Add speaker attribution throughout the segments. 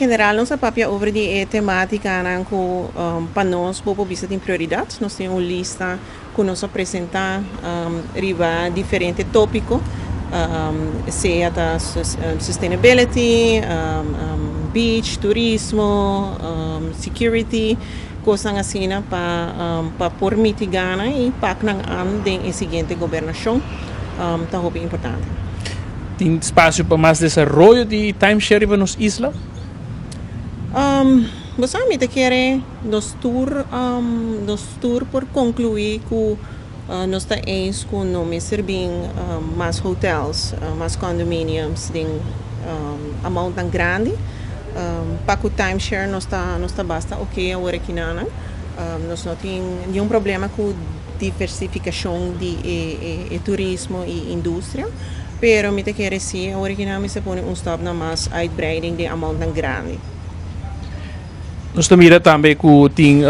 Speaker 1: General nos a papia over di e temátika ku pa nos bo por bisa tin prioridat. Nos tin un lista ku nos a presentá riba diferente tópiko, sea ta sustainability, beach, turismo, security, kosnan asina pa por mitigá i pak nan aan den e siguiente gobernashon ta hopi importante.
Speaker 2: Tin espasio pa mas desaroyo di timeshare riba nos isla?
Speaker 1: Bo mi ta kere nos tur por konkluí ku nos ta eens ku no mester bin mas hotels, mas condominiums den amount tan grandi. Pa ku timeshare nos ta basta ok awor aki nan. Nos no tin ningun problema ku diversifikashon di e turismo i industria. Pero mi ta kere si awor aki nan mester pone un stop na mas uitbreiding di amount tan grandi.
Speaker 2: Nos ta mira tambe ku tin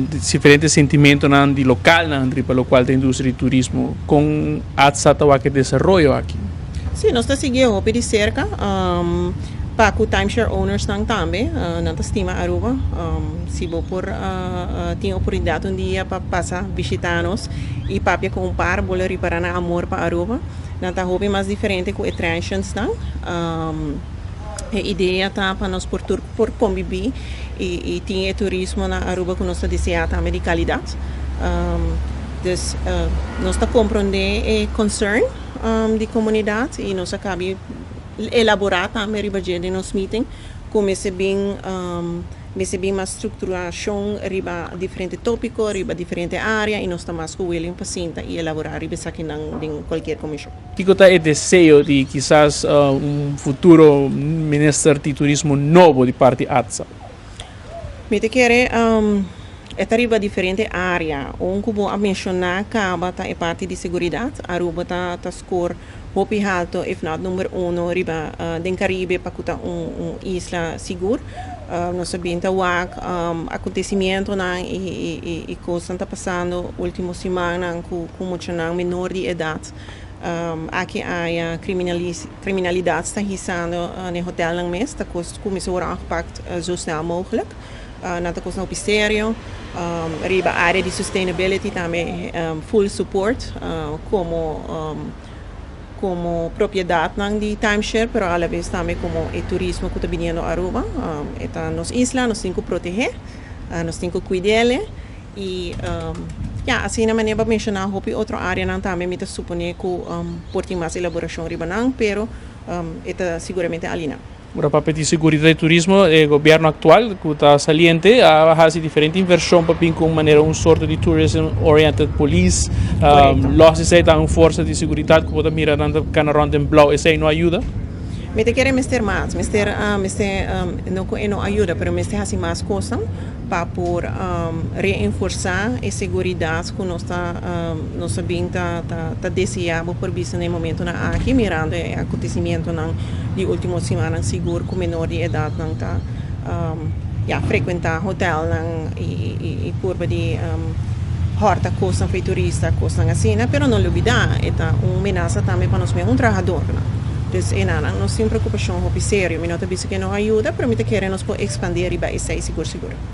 Speaker 2: diferente sentimentonan di lokalnan, pa lokual ta industria di turismo, kon ATSA ta wak e desaroyo aki?
Speaker 1: Si, nos ta sigui hopi di serka, pa ku timeshare owners nan tambe, nan ta stima Aruba. Si bo por tin oportunidat un dia pa pasa bishitá nos i papia ku un par, bo lo ripará nan amor pa Aruba. Nan ta hopi mas diferente ku e transients nan. E idea ta pa nos por tur por konbibí i tin e turismo na Aruba ku nos ta deseá tambe di kalidat. Dus nos ta komprondé e concern di komunidat i nos a kaba di elaborá tambe riba dje den nos meeting ku mester bin mas strukturashon riba diferente tópiko, riba diferente área, i nos ta mas ku willing pa sinta i elaborá riba esakinan den kualke komishon.
Speaker 2: Kiko ta e deseo di kisas un futuro minister di turismo nobo di parti ATSA?
Speaker 1: Mi ta kere e ta riba diferente área. Un ku bo a menshoná kaba ta e parti di seguridat. Aruba ta score hopi alto, if not number 1 riba den Caribe pa ku ta un isla sigur. Nos a bin ta wak akontesimentonan i kosnan ta pasando último simannan ku muchanan menor di edat. Aki aya kriminalidat ta hisando na hotelnan mes, ta kos ku mester worden aangepakt zo snel mogelijk. Nan ta kos hopi serio. Riba área di sustainability tambe full support komo propiedatnan di timeshare, pero a la bes tambe komo e turismo ku ta biniendo Aruba. E ta nos isla, nos tin ku protegé, nos tin ku kuid'é i ja, asina manera bo a menshoná hopi otro áreanan tambe, mi ta suponé ku por tin mas elaborashon riba nan, pero e ta siguramente alineá.
Speaker 2: Ora papia di seguridat di turismo, e gobièrnu aktual, ku ta saliente, a hasi diferente invershon pa bin ku manera un sorto di tourism oriented police. Los esei ta un forsa di seguridat ku bo ta mira nan ta kana rònt den blou, esei no a yuda?
Speaker 1: Mi ta kere mester mas, mester, no ku e no a yuda, pero mester hasi mas kos pa por reenforsá e seguridat ku nos ta bin ta deseá, bo por bisa, na e momentonan aki, mirando e akontesimentonan di último simannan, sigur ku menor di edatnan ta ja, frekuentá hotelnan i purba di hòrta kosnan pa turista, kosnan asina, pero no lubidá, e ta un menasa tambe pa nos mes trahadónan. Dus einan nos tin preokupashon hopi serio. Mi no ta bisa ku no a yuda, pero mi ta kere nos por ekspandé riba esei sigur sigur.